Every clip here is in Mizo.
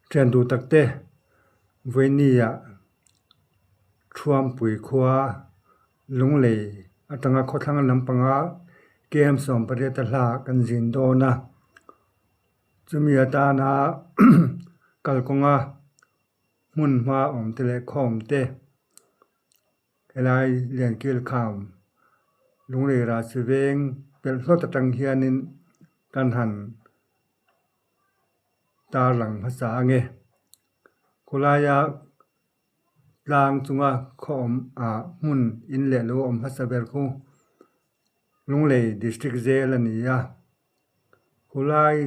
Thian duh tak te Vawinia Thuampui khua Lunglei atanga khawthlang lampanga KM 18 a hla kan zin dawn a, chumi atana kalkawnga hmun hma awm te leh khawm te Helai Liankil kham Lunglei Rahsi veng pelh hlawt atang hianin kan han tarlang hmasa ange. Khawlaia tlang chunga khaw awm ah hmun in leh lo awm hmasa ber khu Lunglei District Jail a ni a. Khawlai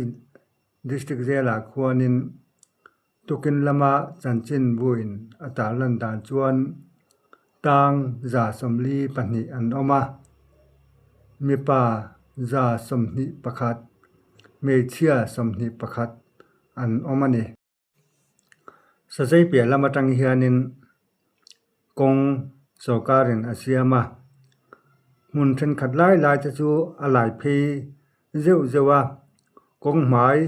District Jail ah khuanin tukin lama chanchin buin a tarlan dan chuan tang 42 an awm a, mipa 21, hmeichhia 21 an awm a ni. Sazei piah lam atang hianin kawng sorkarin a siam a, hmun thenkhat lai lai te chu a lai phei zeuh zeuh a, kawng hmai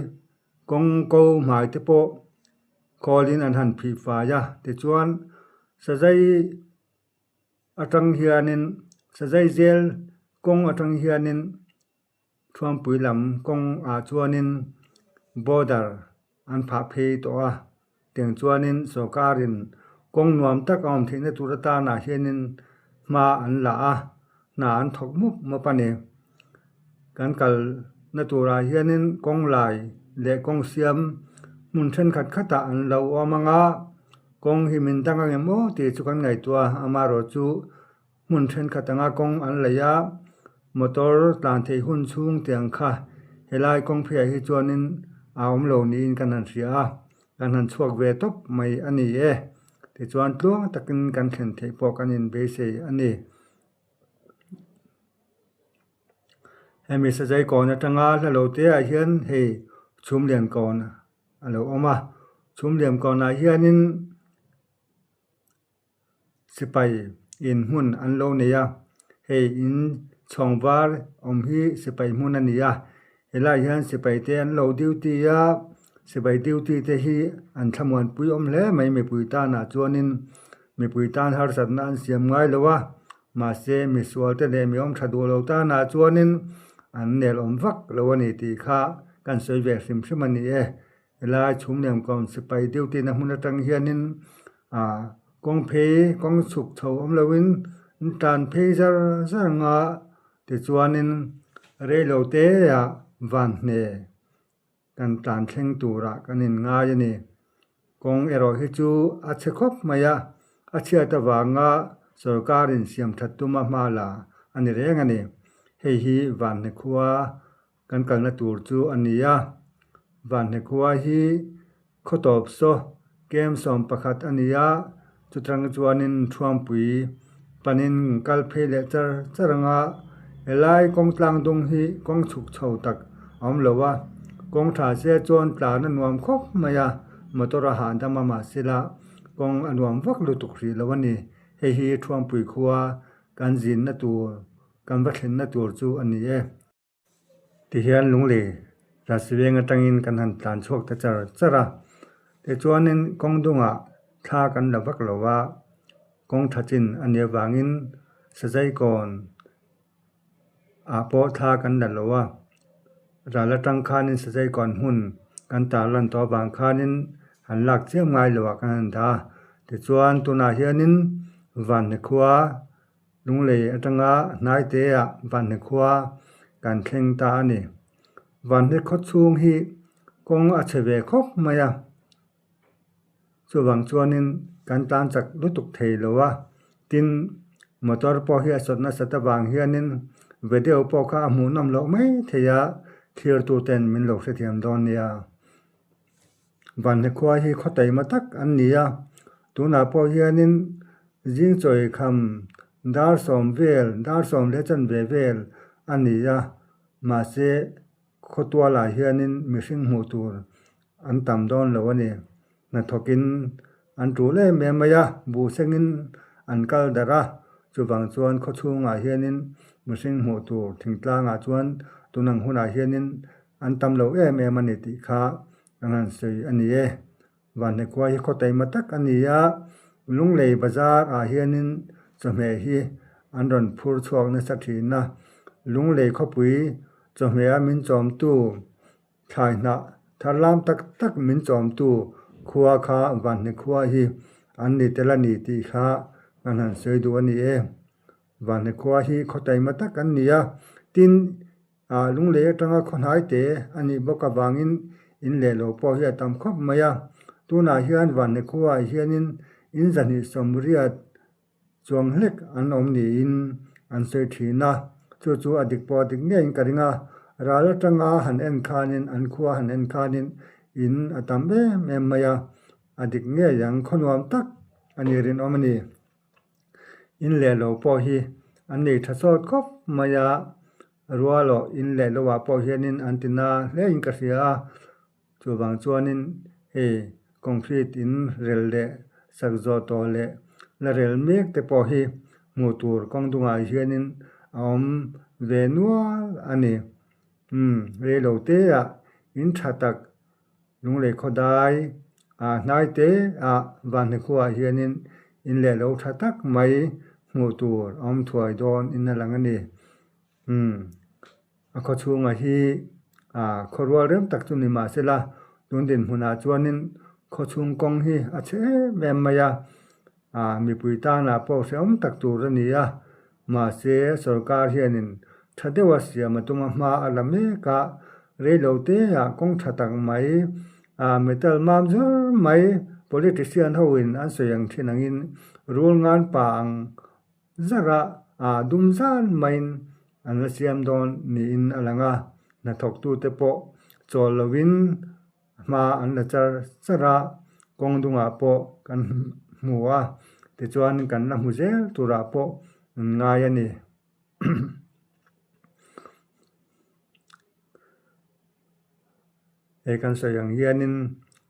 kawng ko hmai te pawh khawlin an han phih fai a, tichuan sazei atang hianin sazei zel kawng atang hianin Thuampui lam kawng ah chuanin border an phah phei tawh a, tiang chuanin sorkarin kawng nuam tak a awm theihna tur atanah hianin hma an la a, hna an thawk mup mup a ni. Kan kalna turah hianin kawng lai leh kawng siam hmun thenkhat khatah an lo awm ang a, kawng hi min dang ang em aw tih chu kan ngaihtuah a, amaherawhchu Hmun thenkhat anga kawng an lei a, motor tlan theih hun chhung tiang kha helai kawng pheiah hi chuanin a awm lo niin kan han hria a, kan han chhuak ve tawp mai a ni e. Tichuan tluang takin kan thlen theih pawh kan inbeisei a ni. Hemi Sazai kawn atanga hla lo te ah hian hei Chhumlian kawn a lo awm a, Chhumlian kawnah hianin. Sipai in hmun an lo nei a, hei in chhawng var awm hi sipai hmun a ni a, helaiah hian sipai te an lo duty a, sipai duty te hi an thlamuanpui awm hle mai mipui tanah chuanin mipui tan harsatna an siam ngai lo a, mahse misual te leh mi awm tha duh lo tanah chuanin an nel awm vak lo a ni tih kha kan sawi ve hrim hrim a ni e. Helai chhum liam kawm sipai duty na hmun atang hianin ah kawng phei kawng chhuk chho awm loin an tlan phei zar zar ang a tichuanin reilo te ah van hne kan tlan thleng turah kan inngai a ni. Kawng erawh hi chu a chhe khawp mai a, a chhiat avanga sorkarin siam that tuma hma la a ni reng a ni. Hei hi Vanhne khua Kan kalna tur chu a ni a, Vanhne khua hi khaw tawp saw kem 11 a ni a, chutang chuanin Thuampui panin kal phei leh char char ang a, helai kawng tlang dung hi kawng chhuk chho tak a awm lo a, kawng tha se chuan tlan a nuam khawp mai a, motor a hahdam a mahsela kawng a nuam vak lutuk hrih lo a ni, hei hi Thuampui khua kan zinna tur kan va thlenna tur chu a ni e. Tihian Lunglei Rasi veng atangin kan han tlan chhuak ta char char a, tichuanin kawng dungah thla kan la vak lo a, kawng tha chin a nih avangin Sazai kawn ah pawh thla kan la lo a, ral atang khanin Sazai kawn hmun kan tarlan tawh avang khanin han lak chiam ngai lo ah kan han dah a, tichuan tunah hianin Vanhne khua Lunglei atanga hnaite ah Vanhne khua kan thleng ta a ni. Vanhne khaw chhung hi kawng a chhe ve khawp mai a, chuvang chuanin kan tan chak lutuk thei lo a, tin motor pawh hi a sawt nasat avang hianin video pawh kha a hmuhnawm loh mai thei a, thlir tu ten min lo hrethiam dawn nia. Vanhne khua hi khaw taima tak an ni a, tunah pawh hianin zing chawi kham dar sawm vel dar sawm leh chanve vel a ni a, mahse khaw tualah hianin mihring hmuh tur an tam dawn lo a ni. Hnathawkin an tul em em mai a, buh sengin an kal darh a, chuvang chuan khaw chhungah hianin mihring hmuh tur thingtlangah chuan tunang hunah hianin an tam lo em em a ni tih kha ka han sawi a ni e. Vanhne khua hi khaw taima tak a ni a, Lunglei bazar ah hianin chawhmeh hi an rawn phur chhuak nasa thin a. Lunglei khawpui chawhmeh a min chawmtu thlai hnah thar lam tak tak min chawmtu khua kha Vanhne khua hi an ni tel a ni tih kha kan han sawi duh a ni e. Vanhne khua hi khaw taima tak an ni a, tin ah Lunglei atanga khaw hnai te a nih bawk avangin in leh lo pawh hi a tam khawp mai a. Tunah hian Vanhne khuaah hianin in zahnih sawmriat chuang hlek an awm niin an sawi thin a, chu chu a dik pawh a dik ngeiin ka ring a. Ral atanga han en khanin an khua han en khanin in a tam em em mai a, a dik ngei ang khaw nuam tak a ni rinawm a ni. In leh lo pawh hi an nei tha sawt khawp mai a, rual aw in leh lo ah pawh hianin an ti na hle in ka hria a, chuvang chuanin hei concrete in rel leh sak zawh tawh leh la rel mek te pawh hi hmuh tur kawng dungah hianin a awm ve nual a ni. Umm reilo te ah in tha tak Lunglei khawdai ah hnai te ah Vanhne khuaah hianin in leh lo tha tak mai hmuh tur a awm thuai dawn in a lang a ni. Umm a khaw chhungah hi ah khaw rual rem tak chu ni mah sela tun dinhmunah chuanin khaw chhung kawng hi a chhe em em mai a, ah mipui tanah pawh hrehawm tak tur a ni a, Mahse, sorkar hianin tha deuha siam a tum a hma a la mek a, reilo teah kawng tha tak mai, ah metal mam zur mai politician hoin an sawi ang thin angin rul ngan pa ang zara ah dum zan maiin an la siam dawn niin a lang a, hnathawktute pawh chawl loin hma an la char char a, kawng dungah pawh kan hmu a, tichuan kan la hmu zel turah pawh an ngai a ni. Hei kan sawi ang hianin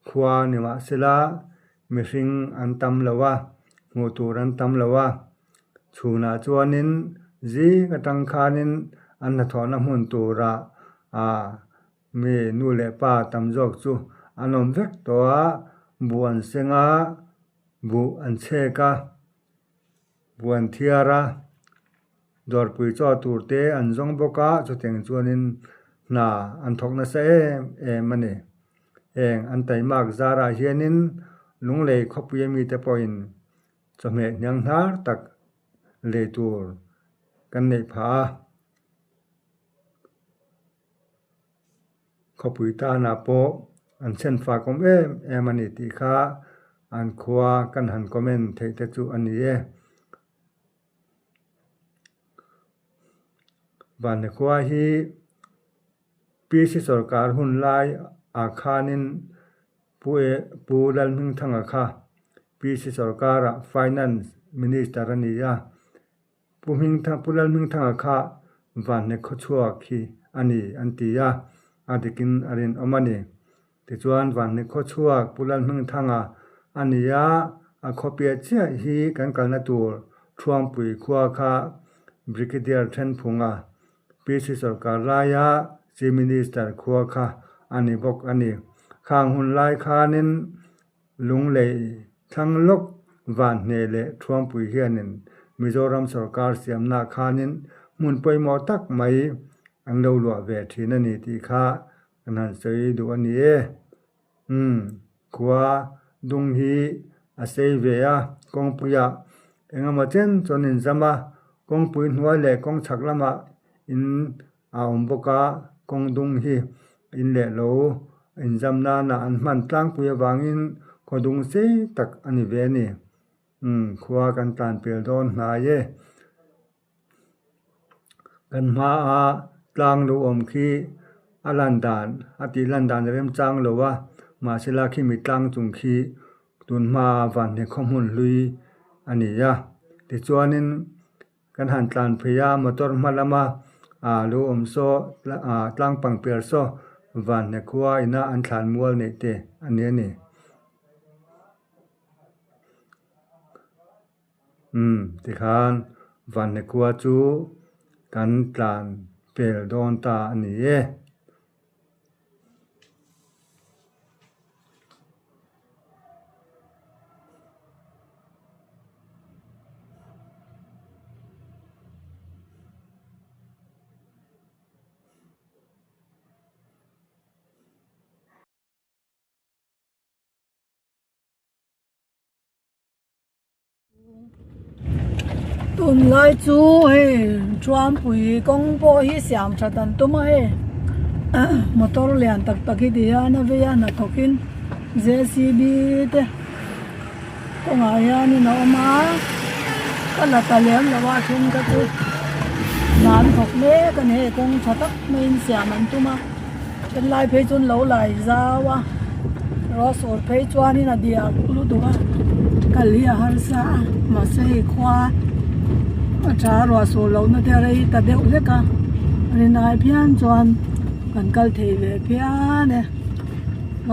khua ni mahsela mihring an tam lo a, hmuh tur an tam lo a, chhunah chuanin zing atang khanin an hnathawhna hmun turah ah Mi nu leh pa tam zawk chu an awm vek tawh a, buh an seng a, buh an chhek a, buh an thiar a, dawrpui chaw tur te an zawng bawk a, chutiang chuanin hna an thawk nasa em em a ni. Heng an taimak zarah hianin Lunglei khawpui amite pawhin chawhmeh hniang hnar tak lei tur kan neih phah a. Khawpui tanah pawh an chhen fak awm em em a ni tih kha an khua kan han comment theih te chu a ni e. Vanhne khua hi PC sawrkar hun lai ah khanin Pu E Pu Lalhmingthanga kha PC sawrkarah Finance Minister a ni a. Pu Hmingthang Pu Lalhmingthanga kha Vanhne khawchhuak hi a ni an ti a, a dikin a rinawm a ni. Tichuan Vanhne khawchhuak Pu Lalhmingthanga a ni a, a khawpiah chiah hi kan kalna tur Thuampui khua kha Brigadier Thenphunga PC sawrkar laia Chief Minister khua kha a ni bawk a ni. Khang hun lai khanin Lunglei thlang lawk Vanhne leh Thuampui hianin Mizoram sawrkar siamna khanin hmun pawimawh tak mai an lo luah ve thin a ni tih kha kan han sawi duh a ni e. Umm, khua dung hi a sei ve a, kawngpuiah engemaw chen chuan inzam a, kawngpui hnuai leh kawng chhak lamah in a awm bawk a, kawng dung hi in leh lo inzam nana an hman tlangpui avangin khaw dung sei tak a ni ve a ni. Umm khua kan tlan pel dawn hnai e. Kan hmaa tlang lo awm khi a lan dan a tih lan dan a remchang lo a, mahse la khimi tlang chung khi tun hmaa vanhne khaw hmun hlui a ni a. Tichuanin. Kan han tlan phei a, motor hma lama ah lo awm saw ah tlang pang piar saw Vanhne khua ina an thlan mual neih te a ni a ni. Umm tikhan Vanhne khua chu kan tlan pel dawn ta a ni e. Tunlai chu hei Thuampui kawng pawh hi siam that an tum a hei motor lian tak tak hi ti hian a vei a hnathawkin J C B te kawngah hianin a awm a ka la ta lem lo a then kha chu hna an thawk mek a ni hei kawng tha tak maiin siam an tum a Helai phei chuan lo lai zau a ruah sur phei chuanin a diak lutuk a kal hi a harsa a mahse hei khua a tha ruah sur lohna te a rei ta deuh hlek a rinai phian chuan kan kal thei ve phian e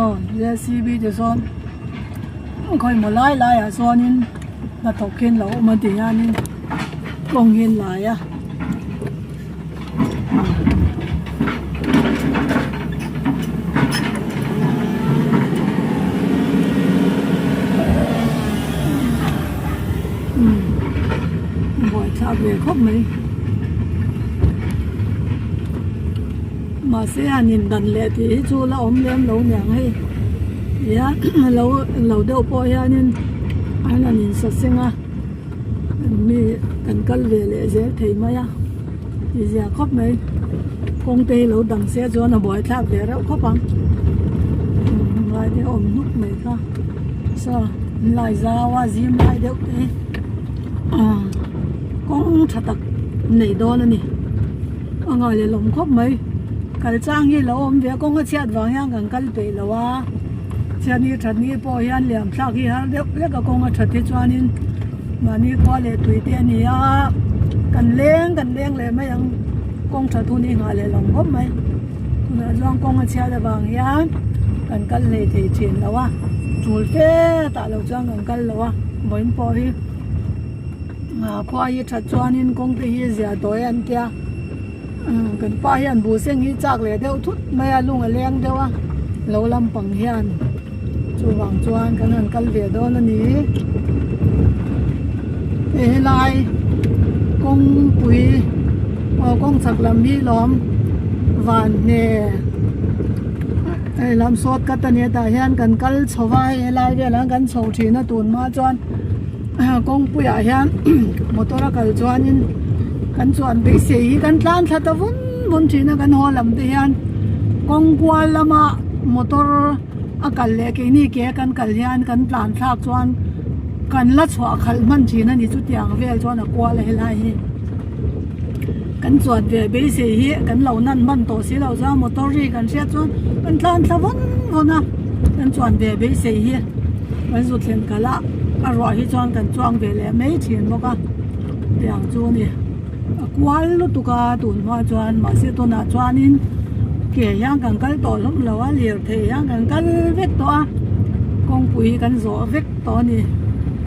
aw J C B te sawn khawimaw lai laiah sawnin hnathawk hian lo awm a ti hianin kawng hi an lai a. Buaithlak ve khawp mai mahse han indan leh tih hi chu la awm lem lo niang hei tia lo lo deuh pawh hianin an han insaseng a. Mi kan kal ve leh zel thei mai a ti zia khawp mai kawng te hi lo dang se chuan a buai thlak ve reuh khawp ang lai te a awm hnuk mai kha saw an lai zau a zim lai deuh te hi ah kawng tha tak nei dawn a ni a ngai leh lawm khawp mai kal chang hi lo awm ve a kawng a chhiat vang hian kan kal peih lo a. Chiahni thatni pawh hian liam thlak hi har deuh hlek a kawng a that hi chuanin mahni khua leh tui te a ni a kan leng kan leng leh mai ang kawng that hun hi nghah leh lo khawp mai tunah chuan kawng a chhiat avang hian kan kal hlei thei thin lo a tul fe tah loh chuan kan kal lo a vawiin pawh hi khua hi that chuanin kawng te hi zia tawi an tia. Kan pa hian buh seng hi chak leh deuh thut mai a lung a leng deuh a lo lampang hian chuvang chuan kan han kal ve dawn a ni hei helai kawngpui aw kawng chhak lam hi lawm van hne hei lam sawt cut a nia tah hian kan kal chho va hei helai velah hian kan chho thin a tun hma chuan. Kawngpuiah hian motor a kal chuanin kan chuan beisei hi kan tlan thla ta vun vun thin a kan haw lam te hian kawng kual lama motor a kal leh keini ke a kan kal hian kan tlan thlak chuan kan la chhuah khalh hman thin a ni chutiang vel chuan a kual a helai hi kan chuan ve beisei hi kan lo nan hman tawh si loh chuan motor ri kan hriat chuan kan tlan thla vun vun a kan chuan ve beisei hi. Kan zu thlen kalh a a ruah hi chuan kan chuang ve leh mai thin bawk a tiang chu a ni a kual lutuk a tun hma chuan mahse tunah chuanin ke hian kan kal tawh hlawm lo a lirthei hian kan kal vek tawh a kawngpui hi kan zawh vek tawh a ni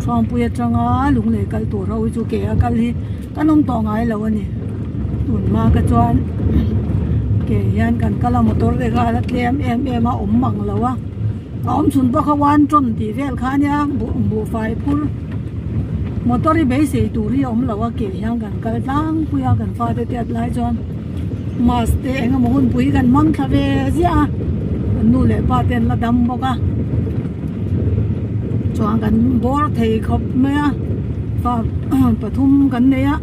Thuangpui atanga lunglei kal tur ho hi chu ke a kal hi kan awm tawh ngai lo a ni tun hma kha chuan ke hian kan kal a motor te kha a la tlem em em a awm mang lo a. A awm chhun pawh kha one ton tih vel kha ania buh buhfai phur motor hi beisei tur hi a awm lo a ke hian kan kal tlangpui a kan fate te at lai chuan mass te eng emaw hun pui kan hmang thla ve ziah a kan nu leh pa te an la dam bawk a chuan kan bawr thei khawp mai a fa pathum kan nei a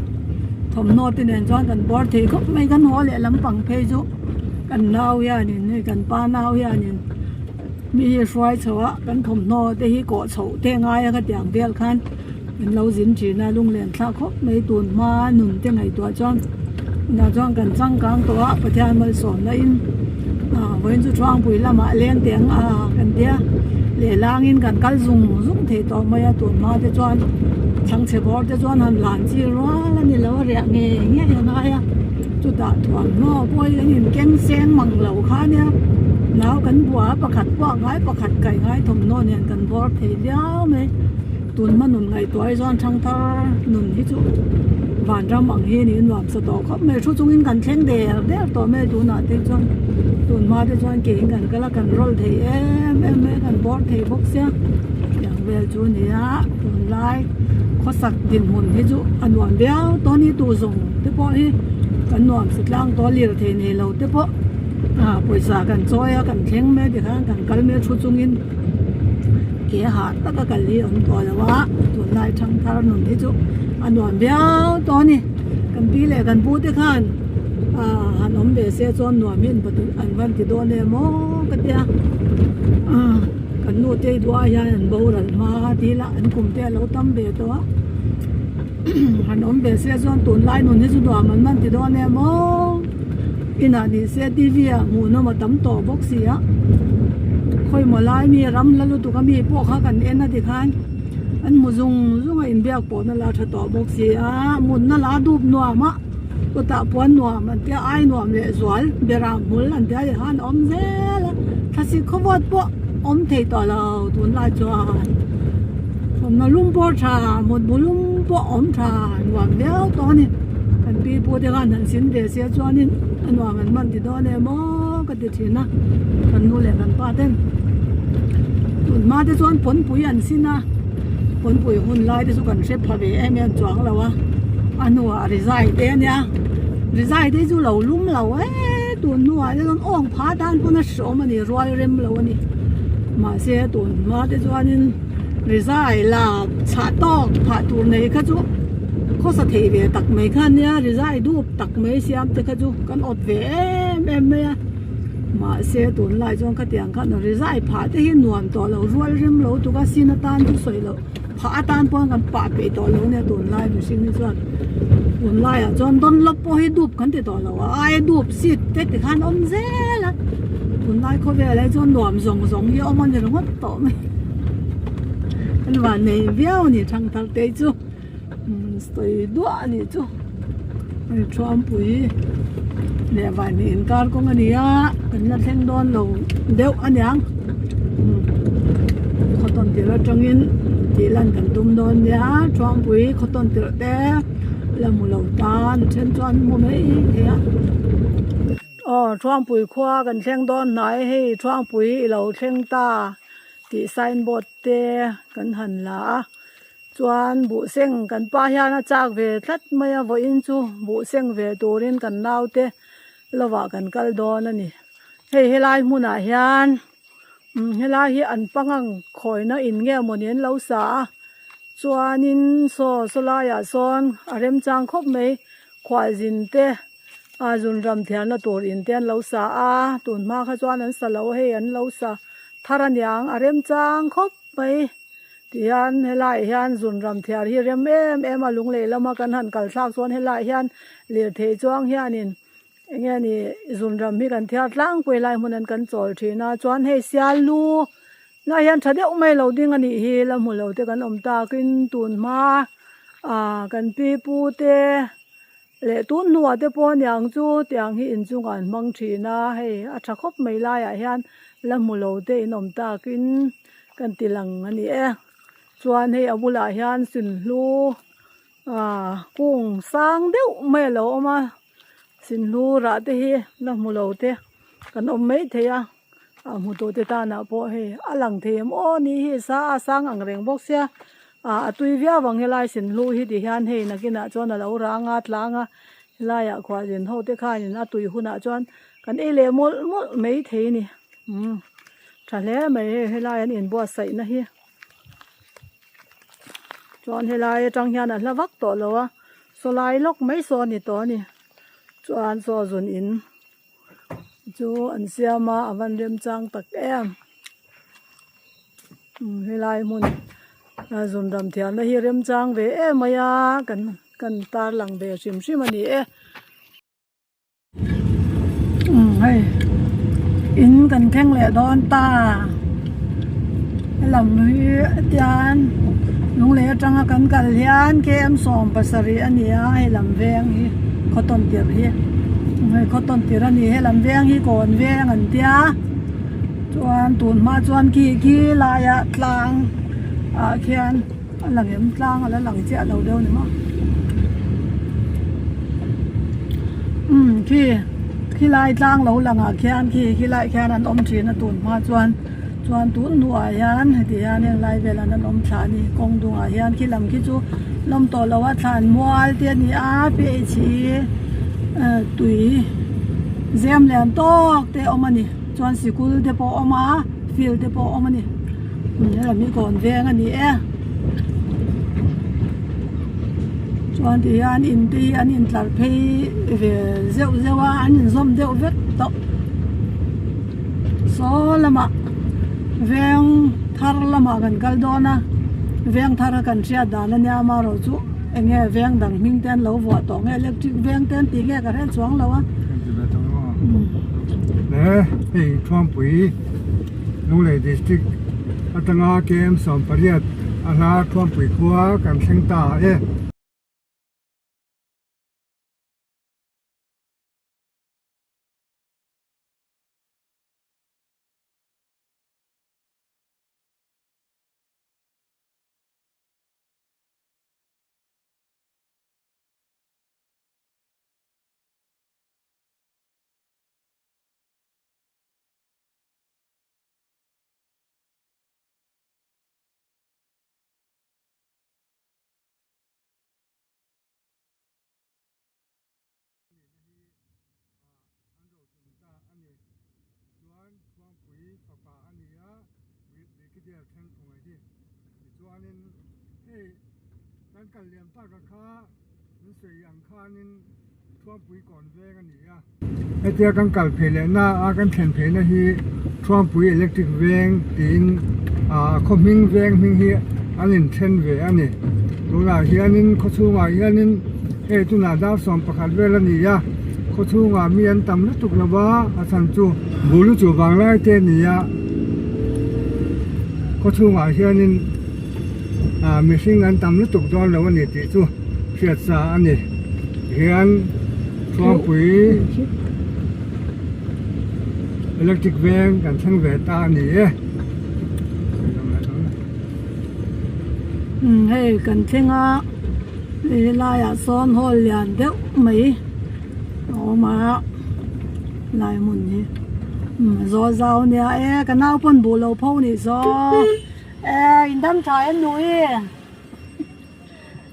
thawmhnaw te nen chuan kan bawr thei khawp mai kan haw leh lampang phei chu. Kan nau hianin hei kan pa nau hianin mi hi hruai chho a kan thawmhnaw te hi kawh chhoh te ngai a ka tiang vel khan kan lo zin thin a lunglen thlak khawp mai tun hma nun te ngaihtuah chuan tunah chuan kan changkang tawh a Pathian malsawmna in ah vawiin chu Thuangpui lamah leng teh ang a kan tia lehlangin kan kal zung zung thei tawh mai a tun hma te chuan chhangchhe bawr te chuan han lan chi rual a ni lo a riah ngei ngei a ngai a. Chutah thuamhnaw pawh hi an inkeng seng mang lo kha ania nau kan bua a pakhat pawh a ngai pakhat kaih ngai thawmhnaw nen kan bawr thei viau mai tun hma nun ngaihtuah hi chuan thangthar nun hi chu vanram ang hi a ni nuam sa tawh khawp mai thu chungin kan thleng der der tawh mai tunah te chuan tun hma te chuan ke in kan kal a kan rawl thei em em mai a kan bawr thei bawk sia tiang vel chu a ni a tunlai khawsak dinhmun hi chu a nuam viau tawh a ni tu zawng. Te pawh hi kan nuam si tlang tawh a lirthei nei lo te pawh ah pawisa kan chawi a kan thleng mai tikhan kan kal mai thu chungin Ke hah taka kal hi awm tawh lo a, tunlai thangthar nun hi chu a nuam viau tawh a ni. Kan pi leh kan pu te khan ah han awm ve se chuan nuam hi an van ti dawn em aw ka tia. Kan nu te hi duah hian an boral hma tih lah an kum te a lo tam ve tawh a. Han awm ve se chuan tunlai nun hi chu nuam an van ti dawn em aw. Inah ni se TV ah hmuhnawm a tam tawh bawk si a, khawimaw lai mi ram la lutuk a mi pawh kha kan en a tikhan an hmu zung zung a inbiak pawhna la tha tawh bawk si a, munna la dup nuam a kutah puan nuam an tia ai nuam leh zual berah hmul an tia tikhan a awm zel a, thlasik khawvawt pawh awm thei tawh lo tunlai chuan thawmhnaw lum pawh tha mutbu lum pawh awm tha nuam viau tawh a ni. Kan pi pu te khan han sin ve sia chuanin a nuam an hman ti dawn em aw ka ti thin a, kan nu leh kan pa ten tun hma te chuan pawnpui an sin a, pawnpui hun lai te chu kan hre pha ve em em chuang lo a, a hnuah rizai te a nia, rizai te chu lo lum lo e tun hnuah te chuan awng pha tan pawn a hreawm a ni rual rem lo a ni, mahse tun hma te chuanin. Rizai la chhah tawk phah tur nei kha chu khawsa thei ve tak mai kha ania rizai dup tak mai siam te kha chu kan awt ve em em mai a mahse tunlai chuan khatiang khan rizai phah te hi nuam tawh lo rual rem lo tuk a sin atan chu sawi loh phah atan pawh kan pah peih tawh lo ania tunlai mihring hi chuan tunlaiah chuan dawnlawp pawh hi dup kan ti tawh lo a aia dup seat te tikhan awm zel a tunlai khawvelah hi chuan nuam zawng zawng hi a awm a ni ringawt tawh mai. Kan van nei viau a ni thangthar te chu sawi duah a nih chu hei thuampui leh vahnih inkar kawng a ni a kan la thleng dawn lo deuh a niang khaw tawn tirh atangin tih lan kan tum dawn nia thuampui khaw tawn tirh te la hmu lo tan a then chuan hmu mai thei a. Aw Thuangpui khua kan thleng dawn hnai hei Thuangpui i lo thleng ta tih signboard te kan han la a chuan buhseng kan pa hian a chak ve tlat mai a vawiin chu buhseng ve turin kan naute lovah kan kal dawn a ni hei helai hmunah hian umm helai hi an pangang khawina in nge mawni an lo sa a chuanin saw saw laiah sawn a remchang khawp mai khualzin te. A zun ram thiarna tur in te an lo sa a, tun hma kha chuan an sa lo hei an lo sa thar aniang a remchang khawp mai tihian helaiah hian zun ram thiar hi rem em em a lunglei lama kan han kal thlak chuan helaiah hian lirthei chuang hianin eng nge ni zun ram hi kan thiar tlangpui lai hmun an kan chawl thin a chuan hei sial lu lah hian tha deuh mai lo ding a nih hi la hmu lo te kan awm takin tun hma ah kan pi pu te. Leh tun hnuah te pawh aniang chu tiang hi inchungah an hmang thin a, hei a tha khawp mai laiah hian la hmu lo te in awm takin kan ti lang a ni e. Chuan hei a bulah hian sinhlu ah kung sang deuh mai a lo awm a, sinhlu rah te hi la hmu lo te kan awm mai thei a. A hmu tawh te tanah pawh hei a lang thei em aw ni hi sa a sang ang reng bawk sia ah a tui viau ang helai sin hlu hi ti hian hei nakinah chuan a lo rang a tlang a helaiah khualzin ho te khanin a tui hunah chuan kan ei leh mawlh mawlh mai thei a ni umm tha hle mai hei helai an inbuatsaih na hi chuan helai atang hian a hla vak tawh lo a sawlai lawk mai saw a ni tawh a ni chuan saw zun in. Chu an siam a a van remchang tak em helai hmun a zun ram thiamna hi remchang ve em mai a kan kan tarlang ve hrim hrim a ni e. Umm hei in kan thleng leh dawn ta helam hi tian lunglei atanga kan kal hian km 70 a ni a hei lam veng hi khaw tawn tirh hi. Hei khaw tawn tirh a ni helam veng hi kawn veng an tia chuan tun hma chuan khi khi laia tlang ah khian a lang em tlang a la lang chiah lo deuh a ni maw umm khi khilai tlang lo lang ah khian khi khilai khian an awm thin a tun hma chuan chuan tun hnuah hian heti hian heng lai velah an awm thla a ni kawng dungah hian khi lam khi chu lawm tawh lo a thlan mual te a ni a ph hi eh tui zem lian tawk te a awm a ni chuan sikul te pawh a awm a field te pawh a awm a ni. Helam hi kawn veng a ni e. Chuan ti hian in te hi an intlar phei ve zeuh zeuh a an inzawm deuh vek tawh. Saw lamah veng thar lamah kan kal dawn a veng thar a kan hriat dan a nia amaherawhchu eng nge veng dang hming te an lo vuah tawh nge electric veng te an tih nge ka hre chuang lo a. Hei Thuampui. Lunglei District atanga KM 18 a hla Thuampui khua kan thleng ta e. Chuan Thuangpui fapa a ni a, Brigadier Thenphunga hi. Tichuanin hei kan kal liam taka kha min sawi ang khanin Thuampui kawn veng a ni a. Hetia kan kal phei leh na a kan thlen phei na hi Thuampui electric veng tiin ah khaw hming veng hming hi an inthen ve a ni. Tunah hianin khaw chhungah hianin hei tunah dar 11 vel a ni a, khaw chhungah mi an tam lutuk lo va a chhan chu bul chu vanglai te a ni a, khaw chhungah hianin ah mihring an tam lutuk dawn lo a ni tih chu hriat sa a ni. Hian Thuampui electric veng kan thleng ve ta a ni e. Umm hei kan thleng a helaiah sawn hall lian deuh mai a awm a lai hmun hi umm zawl zau a nia e ka nau pawn buh lo pho nih saw e in dam tha em nu i.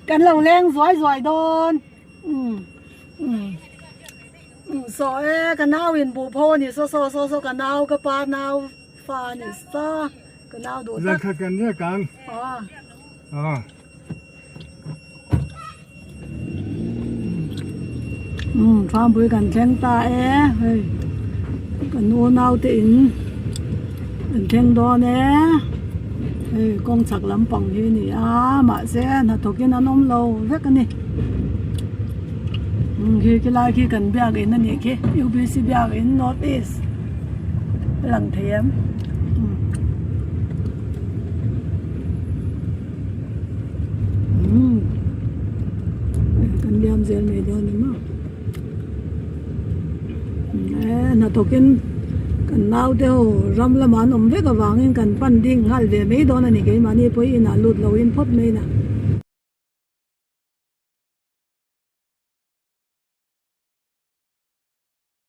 Kan lo leng zuai zuai dawn umm umm umm saw e ka nau in buh pho a ni saw saw saw saw ka nau ka pa nau fa a ni sa ka nau duh tak Zan khat kan riak ang ah ah umm Thuampui kan thleng ta e hei kan unau te in an thleng dawn e. Hei kawng chhak lampang hi a ni a mahse hnathawkin an awm lo vek a ni khi khi lai khi kan biakin a nih khi U B C biakin north east a lang thei em umm kan liam zel mai dawn a ni maw. E hnathawkin kan naute ho ram lamah an awm vek avangin kan pan ding nghal ve mai dawn a ni keimahni pawh inah lut loin phawt mai na.